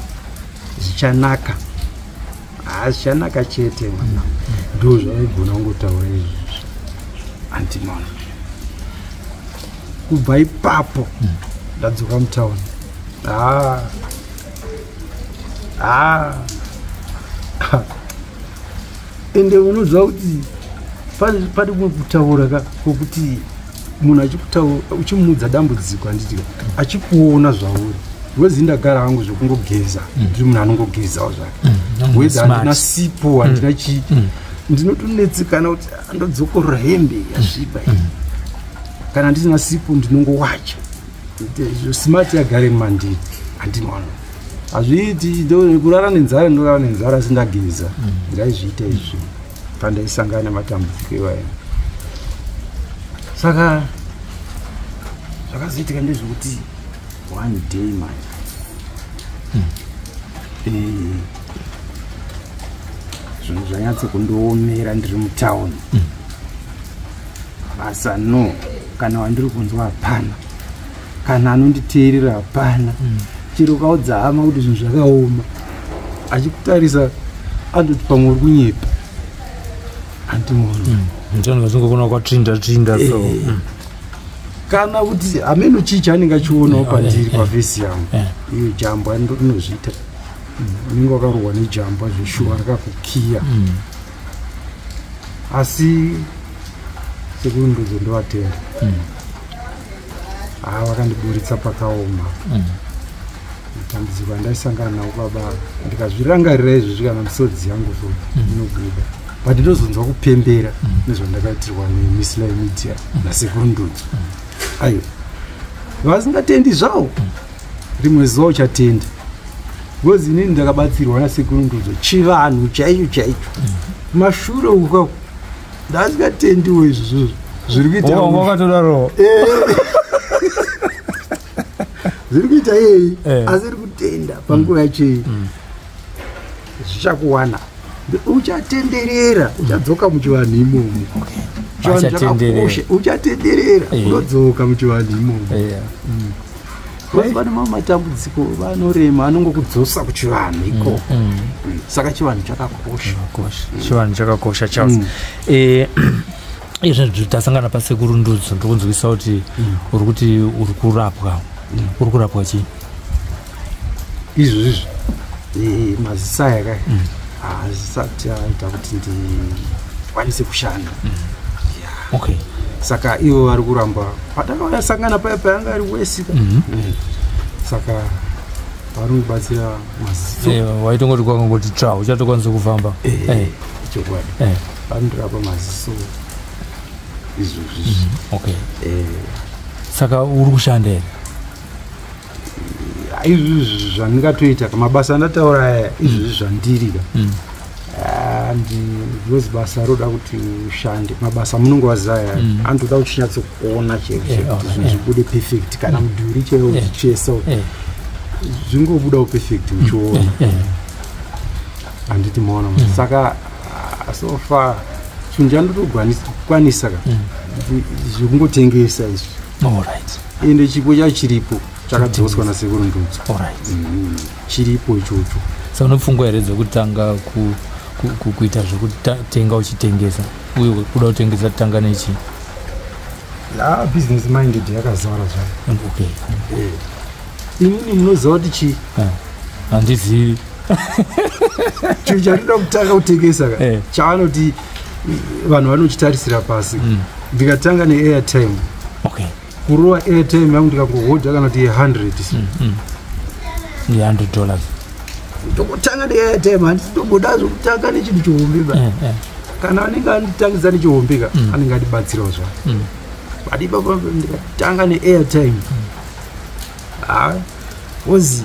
zvichanaka, zvichanaka chete mwanangu." Ndo zvavaigona kungotaura izvozvo, andimona. Kubva ipapo ndadzoka mutauni. Ha, ende unoziva kuti pane kumwe kutaura ka kwokuti munhu achikutaura, uchimuudza dambudziko, handiti, achikuona zvauri. Wezi ndagara hangu zvekungogeza, ndiri munhu anongogezawo zvake. Wezi handina sipo, handina chii, ndinotonetsekana kuti ndodzokorora hembe yasviba. Kana ndisina sipo ndinongowacha. Smart yagare mandiri, handinoona hazviiti. Kurara nenzara, ndorara nenzara asi ndageza. Ndaizviita izvi pandaisangana nematambudziko iwayo. Saka zvakazoitika ndezvekuti one day manje zvinhu zvanyatso kundiomera, ndiri mutauni, basa no, kana wandiri kunzwa hapana, kana anonditeerera hapana. Chero ukaudza hama kuti zvinhu zvakaoma, achikutarisa andoti pamwe uri kunyepa, handimono. Ndinongona kwatsvinda tsvinda so. Kana kuti hameno chii chaanenge achionawo pandiri, paface yangu. Iyo jambwa inozviita, unenge wakarohwa nejambwa zveshuwa, rakakukiya. Asi Sekuru Ndudzo ndovatenda, ha, vakandiburitsa pakaoma. Matambudziko andaisangana nawo baba, ndikazvirangarira izvozvi, kana misodzi yangu so inobuda. But ndinozonzwa kupembera nezvandakaitirwa neMiss Sly Media naSekuru Ndudzo. Aiwa, vasingatendi zvavo, rimwe zuva uchatenda, because inini ndakabatsirwa naSekuru Ndudzo chivanhu chaicho chaicho. Mashure uko ndasingatendiwo izvozvo zviri kuita. Wakatodaro? Zviri kuita iyei, asi iri kutenda panguva yacho iyi zvichakuwana, uchatenderera, uchadzoka muchivanhu imomo. Achatenderera. Uchatenderera, unodzoka muchivanhu imomo. Because vane mamwe matambudziko vanorema, anongokudzosa kuchivanhu ikoko. Saka chivanhu chakakosha. Kosha, chivanhu chakakosha, Charles. Izvezvi tasangana paSekuru Ndudzo, ndikunzwisa kuti uri kuti uri kurapwa. Uri kurapwa chii? Izvozvizvi maziso aya kai hazisati aita kuti ndikwanise kushanda. Saka ivo vari kuramba, patakasangana paya payanga ari wesika. Saka vari kubatsira maziso. Waitongoti kwakangoti tsva uchatokwanisa kufamba. Chokwadi. Vanondirapa maziso izvozvizvi. Okay, saka uri kushanda here? Izvizvi zvandingatoita, mabasa andataura aya, izvozvi zvandirika, because basa roda kuti ushande. Mabasa munongovaziva aya, anotoda uchinyatsokuona chero kuti zvinhu zvibude perfect, kana mudhuri chaiwo uchichesa zvingobudawo perfect uchiona, handiti maona? Saka so far chinhu chandotokwanisa ka zvekungotengesa izvi. Ende chipo chachiripo, chakadzoswa naSekuru Ndudzo. Chiripo ichocho. Saka unopfungwa here dzekutanga kuita zvekutenga uchitengesa, uye kuda kutengesa tanga nechi? Ya, business minded yakazara zvayo. Inini munoziva kuti chii? Handizivi. Chinhu chandinoda kutanga kutengesa ka, chavanoti vanhu vanochitarisira pasi, ndikatanga neairtime, kurova airtime yangu, ndikangohodha kana kuti ye100. $100. Ndokutanga neairtime, handisi tomboda zvokutanga nechinhu chihombe ba. Kana anenge anditangisa nechihombe ka, anenge andibatsirawo zvake. But ipapo ndikatanga neairtime, ha, ozi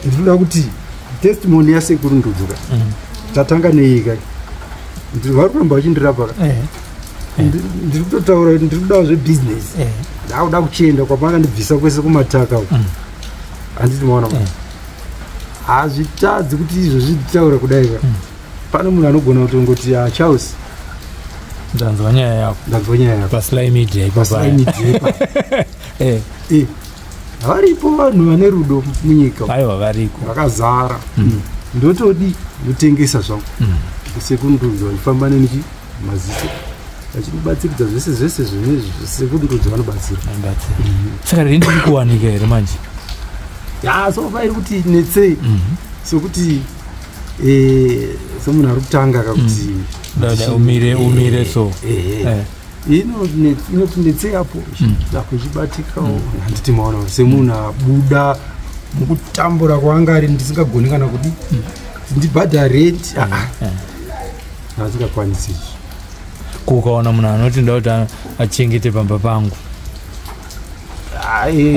ndinoda kuti testimony yaSekuru Ndudzo ka, tatanga nei ka, vari kuramba vachindirapa ka. Ndiri kutotaura kuti ndiri kudawo zvebhizinesi. Ndakuda kuchienda kwapangandibvisa kwese kumataka uko. Handiti maona? Hazvitadzi kuti izvozvi nditaura kudai ka, pane munhu anogona kutongoti, "Ah, Charles, ndanzwa nyaya yako." Ndanzwa nyaya yako. PaSly Media ipapo. PaSly Media. Varipo vanhu vane rudo munyika. Aiwa, variko. Vakazara. Ndotodi ndotengesa zvangu. Sekuru Ndudzo vachifamba nenichi maziso, vachibatsiridza zvese zvese zvine Sekuru Ndudzo vanobatsira. Vanobatsira. Saka riri ndiri kuwanika here manje? Ya, so iri kuti netsei, sokuti somunhu ari kutanga kakuti Da, umire umire so. Inoti netsei apo apo ichibatikawo, handiti maona? Semunhu abuda mukutambura kwaanga ari, ndisingagoni kana kudi ndibhadhare rent, handingakwanisi izvi. Kukaona munhu anoti nda kuti achengete pamba pangu,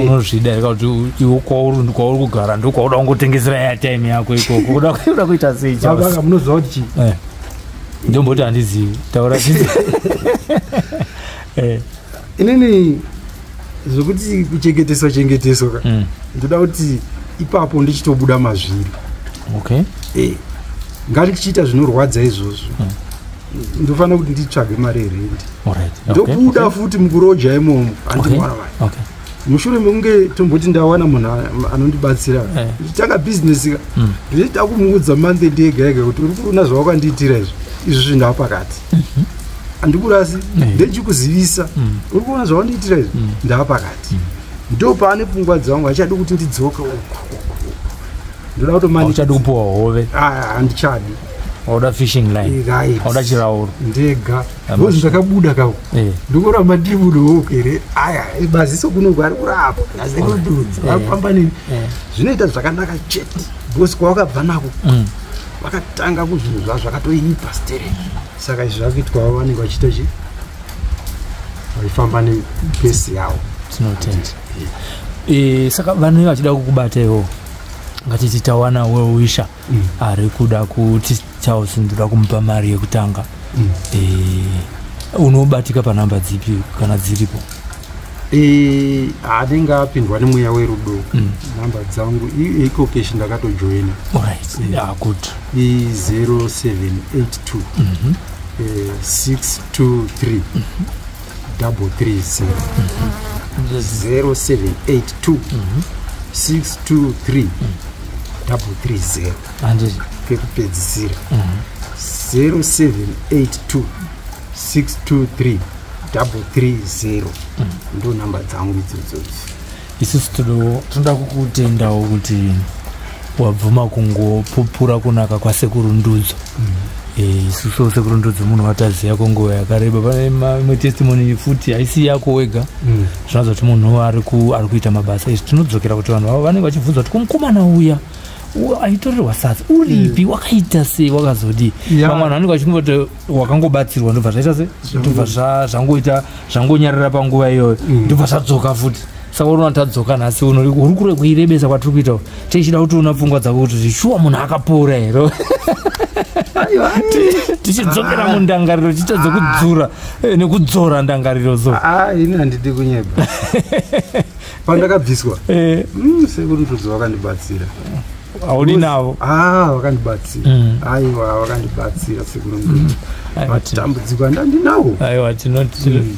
unozvida here kuti iwe kwauri kugara ndokwauda kungotengesera airtime yako ikoko? Uda kuita sei, Charles? Baba, munoziva kuti chii? Ndomboti handizivi, taura. Inini zvokuti kuchengeteswa chengeteswa ka, ndoda kuti ipapo ndichitobuda mazviri. Ngatichiita zvinorwadza izvozvo, ndofanira kuti nditsvage mari yerendi. Ndobuda futi mukuroja imomo, handimwana vai. Mushure mekunge tomboti ndawana munhu anondibatsira, ndichitanga bhizinesi ka, ndichida kumuudza month ndega ega kuti uri kuona zvawakandiitira izvi, izvi zvinhu apakati handikurasi. Ndechikuzivisa, uri kuona zvawandiitira izvi, ndava pakati. Ndo paane pfungwa dzangu, hachadi kuti ndidzoke uku uku, uku. Ndoda kutomani. Hauchadi kupuwa hove? Handichadi. Wauda fishing line? Right. Wauda chirauro? Ndega. Because ndakabuda kako, ndingoramba ndiri mudooko here? Aya maziso kunoku ari kurapa nasekududza, vakufamba neni. Zvinoita zvakanaka chete because kwawakabva nako vakatanga kuzvinhu zvavo zvakatoipa stereki. Saka izvi zvakuitwa, vanenge vachiita chi vachifamba nepesi yavo. Tinotenda. Saka vanhu vachida kukubata iwo, ngatiti tawana well-wisher ari kuda kuti Charles ndoda kumupa mari yekutanga, unobatika panhamba dzipi kana dziripo? Anenge apindwa nemweya werudo, namba dzangu EcoCash ndakatojoina. Alright, yeah, good. I0782 623 330. 0782 623 330. Handiti? Kekupedzisira, 0782 623 330, ndo namba dzangu idzodzodzi. Isusu tinoda kukutendawo kuti wabvuma kungopupura kunaka kwaSekuru Ndudzo. Isusu Sekuru Ndudzo munhu wataziya kwenguva yakareba. Pane imwe testimony futi, haisi yako wega, zvinoratidza kuti munhu ari kuita mabasa. Izvi tinodzokera kuti vanhu vavo vanenge vachibvunza kuti kumukomana uya aitorerwa sadza uripi, wakaita sei, wakazodii? Vamwe vanhu vanenge vachingoti wakangobatsirwa, ndobva zvaita se ndobva zvangoita zvangonyarara panguva iyoyo, ndobva zvadzoka futi. Saka unoona tadzoka nhasi uno, uri kure kuirebesa kwatiri kuita, tichida kuti una pfungwa dzako kuti shuwa munhu akapora here. Tichidzokera mundangariro, tichiita dzekudzura nekudzora ndangariro so. Ini handidi kunyeba, pandakabviswa, Sekuru Ndudzo vakandibatsira. Haudi navo? Ah, vakandibatsira. Aiwa, vakandibatsira Sekuru Ndudzo, matambudziko andandinawo. Aiwa,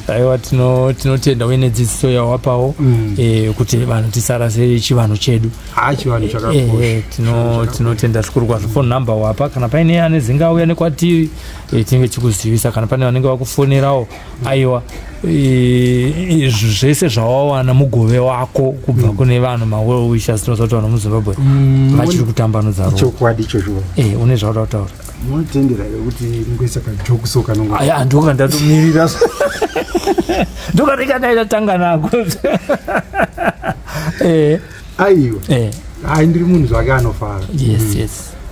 aiwa, tinotenda uye nedzidziso yawapawo, kuti vanhu tisarase chivanhu chedu. Chivanhu chakakosha. Tinotenda zvikuru kwazvo. Phone number wapa, kana paine anenge auya nekwatiri, tinenge tichikuzivisa. Kana pane vanenge vakufonerawo, aiwa, zvese zvawawana mugove wako kubva kune vanhu mawell wishers. Tinoziva kuti vanhu muZimbabwe vachiri kutambanudza ruoko. Chokwadi ichocho. Une zvauda kutaura? Munotendera here kuti ngoisa kajokuso kanongo? Aya, ndoka ndatomirira, ndokareka ndaitatanga nako. Aiwa, hai, ndiri munhu zvake anofara.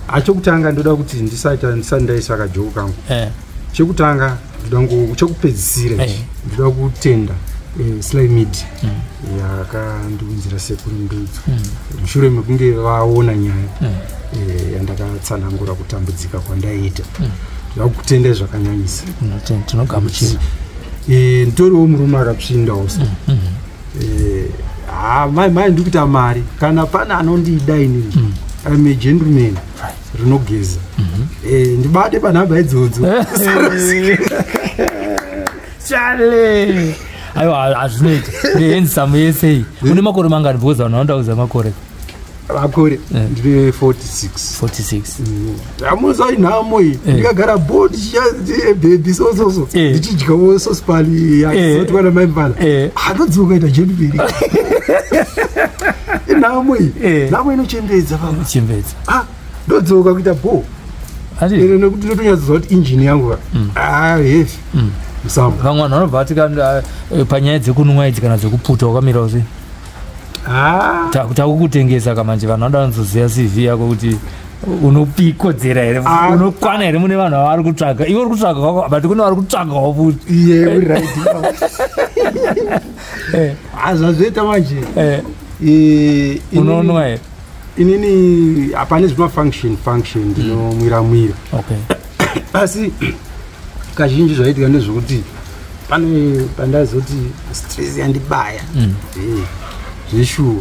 Achokutanga ndoda kuti ndisaita ndisati ndaisa kajoko kangu, chekutanga ndoda chekupedzisira ichi, ndoda kutenda Sly Media yakandiunzira Sekuru Ndudzo mushure mekunge vaona nyaya yandakatsanangura kutambudzika kwandaiita. Ndoda kutendai zvakanyanyisa. Tinogamuchira. Nditoriwo murume akatsvindawo so. Ah, mai mai ndikuita mari kana pane anondida inini. I'm a gentleman rinogeza. Ndibate panhamba idzodzo. Chale, aiwa, hazvinoita nehandsome yese. Une makore mangani? Because vanhu vanoda kuziva makore. Makore? Ndine 46. 46. Amuza inhamo iyi. Ndikagara bo bhebhi sososo, ndichidyawo sospali yakisotwa namai mfana, anodzoka ita gentleman. Inhamo iyi. Nhamo inochembedza, baba. Chembedza. Ah, ndodzoka kuita bo. Handiti? Ende nekuti ndotonyatsoziva kuti injini yangu ah heavy musambo. Vamwe vanhu vanobva vati panyaya dzekunwa idzi kana dzekuputa wakamira sei? Ah. Takukutengesa kamanje, vanhu vanoda kuzoziva CV yako kuti unopikodzera here. Ah. Unokwana here mune vanhu vavari kutsvaga? Iwe uri kutsvaga kwako, but kune vari kutsvagawo futi. Iye uri right. Ah, zvazvoita manje, Unonwa here? Inini hapane zvimafunction function, ndinomwira mwira. Asi kazhinji zvaitika ndezvekuti pane pandazoti stress yandibaya. Zveshuwa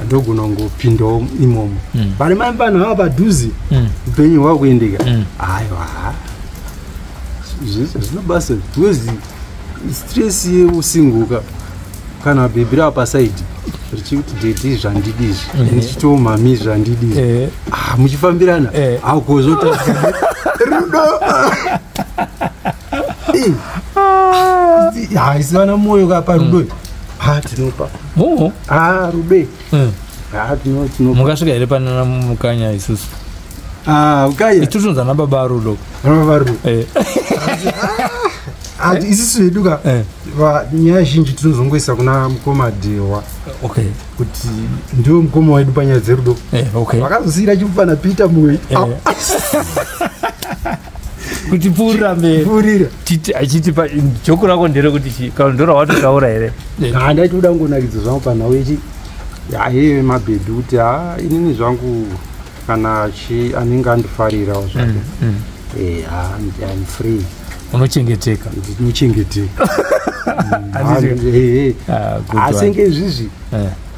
ndogona kungopindawo imomo. Pane mai vanhu vava padhuze, upenyu hwakuendeka. Aiwa, zvino basa because stress yeusinguka kana bhebhi rava pasaidi richikuti, "Daddy, zvandidi izvi," ndichitiwo, "Mummy, zvandidi izvi." Ah, muchifambirana. Akozota rudo. Haisivana mwoyo ka parudo. Ha, tinopa. Oh. Ha, rudo. Ha, tinopa. Mukasvika here panana Mukanya isusu? Ah, ukaya. Isusu tinonzi ana baba arudo. Baba rudo. Ati isusu vedu ka, nyaya zhinji tinozongoisa kuna mukoma Dhewa kuti ndiwo mukoma wedu panyaya dzerudo. Vakazosiyira chimufana Peter Mui. Kuti pfuurira mberi. Pfuurira. Achiti joko rako nderekuti chi kana ndorawatotaura here? Ha, ndaiti kuda kungonakidzwa zvangu panhau yechi yaiye mabhebhi kuti ha, inini zvangu kana chi anenge andifarirawo zvake. Ha, I'm free. Unochengeteka. Ndinochengeteka. Handiti? Ah, good one. Asenge izvizvi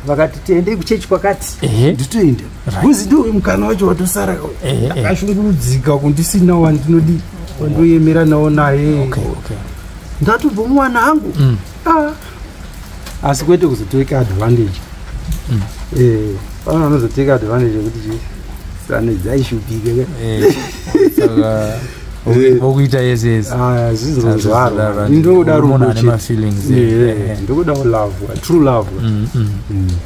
vakati tiendei kuchechi kwakati, nditoenda because ndo mukana wacho watosara. Ndakashungurudzika kundisina wandinodi wandoyemera nawo naye. Ndatobva muwana hangu. Ah. Asi kwete kuzoteka advantage. Pane vanozoteka advantage yekuti chi sane dzaishupike. Saka vokuita yese yese. Zvinozvarwa, ndinoda Munhu rudo ane chete. mafeelings. Ndokudawo love, true love.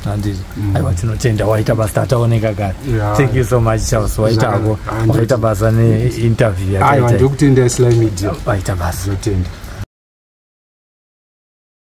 Handiti? Aiwa, tinotenda, waita basa, taoneka kare. Thank you so much, Charles, waitako. Zvakanaka. Waita basa neinterview Aiwa, yataita. ndokutenda Sly Media. Waita basa. Ndinotenda.